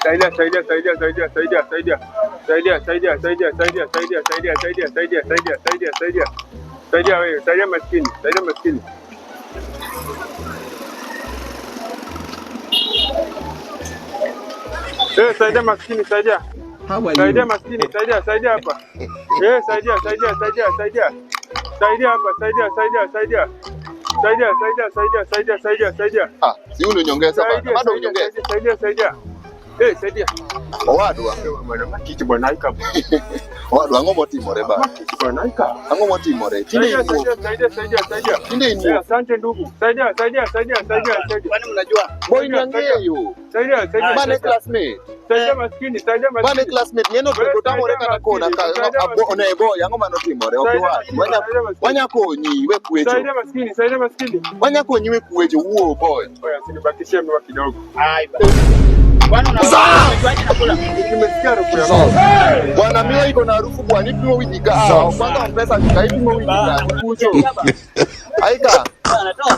Saidia, saidia, saidia, saidia, saidia, saidia. Saidia, saidia, saidia, saidia, saidia, saidia, saidia, saidia, saidia, saidia, saidia. Saidia wewe, saidia maskini, saidia maskini. Eh, saidia maskini, saidia. How are Saidia you? Maskini, saidia, saidia hapa. Eh, saidia, saidia, saidia, saidia. Saidia hapa, saidia, saidia, saidia. Saidia, saidia, saidia, saidia, saidia, saidia. Ah, si uninyongeza bana. Saidia, Bado saidia, unyongeza. saidia, saidia, saidia. Eh, saidia. Owadwa. Bwana makich bwana ika. Owadwa, ang'o motimore bana? Makich bwana ika. Ang'o motimore? Tinde Saidia, in wuok. saidia, saidia, saidia, saidia. Tinde in Eh, wuok. asante ndugu. Saidia, saidia, saidia, saidia, saidia. Kwani mnajua? Boy ni ang'eyo. Saidia, saidia. Mane Saidia. Classmate. Saidia maskini, saidia Mane maskini. classmate ng'eno Wewe to tamore saidia kata kona maskini, ka saidia abo maskini. ne boy, ang'o manotimore? Ok Saidia iwach. maskini, Wanya saidia maskini. Wanya konyi we kwecho. Saidia maskini, saidia maskini. Wanya konyi we kwecho wuo, boy. Oya, sinibakishie miwa kidogo. Ai bana. Kwani unajuaje nakula? Nimesikia harufu ya miwa. Bwana, miwa iko na harufu bwana, ipimo winyi ka. Ah, kwanza pesa ka ipimo winyi ka. Kucho. Aika. Anatoa.